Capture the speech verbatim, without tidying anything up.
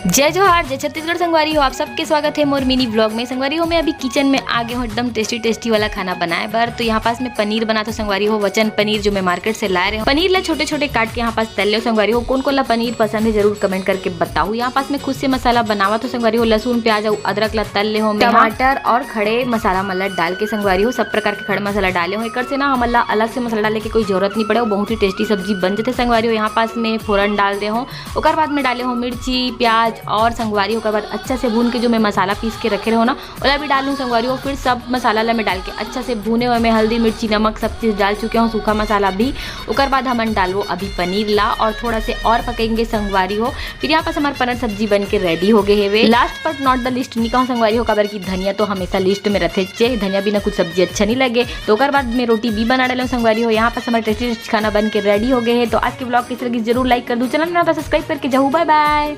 जय जोहार, जय छत्तीसगढ़ संगवारी हो। आप सबके स्वागत है मोर मिनी ब्लॉग में। संगवारी हो, मैं अभी किचन में आ गए हूँ एकदम टेस्टी टेस्टी वाला खाना बनाए बर। तो यहाँ पास मैं पनीर बनात हों संगवारी हो, वचन पनीर जो मैं मार्केट से लाए रहे हूँ। पनीर ला छोटे छोटे काट के यहाँ पास तल ले हों संगवारी हो। कोन कोन ला पनीर पसंद है जरूर कमेंट करके बताओ। यहाँ पास मैं खुद से मसाला बनावत हों संगवारी हो, लहसुन प्याज अउ अदरक ला तल ले हों मैं। टमाटर और खड़े मसाला मन ला डाल के संगवारी हो, सब प्रकार के खड़े मसाला डाले हों। एकर से ना हमन ला अलग से मसाला डाले के कोई जरूरत नहीं पड़े, वो बहुत ही टेस्टी सब्जी बन जाते संगवारी हो। यहाँ पास मैं फोरन डाल दे हों, ओकर बाद में डाले हों मिर्ची प्याज और संगवारी, ओकर बाद अच्छा से भून के जो मैं मसाला पीस के रखे रहे हों ना, ओला भी डालूँ संगवारी हो। फिर सब मसाला ला मैं डाल के अच्छा से भूने हुए मैं हल्दी मिर्ची नमक सब चीज़ डाल चुके हों, सूखा मसाला भी। ओकर बाद हमन डालबो अभी पनीर ला और थोड़ा से और पकेंगे संगवारी हो। फिर यहाँ पास हमार पनीर सब्जी बन के रेडी हो गए हेवे। Last but not the list नहीं कहूँ संगवारी हो, काबर कि धनिया तो हमेशा लिस्ट में रहते चे, धनिया बिना कुछ सब्जी अच्छा नहीं लगे। तो ओकर बाद मैं रोटी भी बना डाले हों संगवारी हो। यहाँ पास हमारे टेस्टी टेस्टी खाना बन के रेडी हो गए है। तो आज के ब्लॉग कैसे लगी जरूर लाइक कर दू, चैनल में सब्सक्राइब करके जाहू। बाय बाय।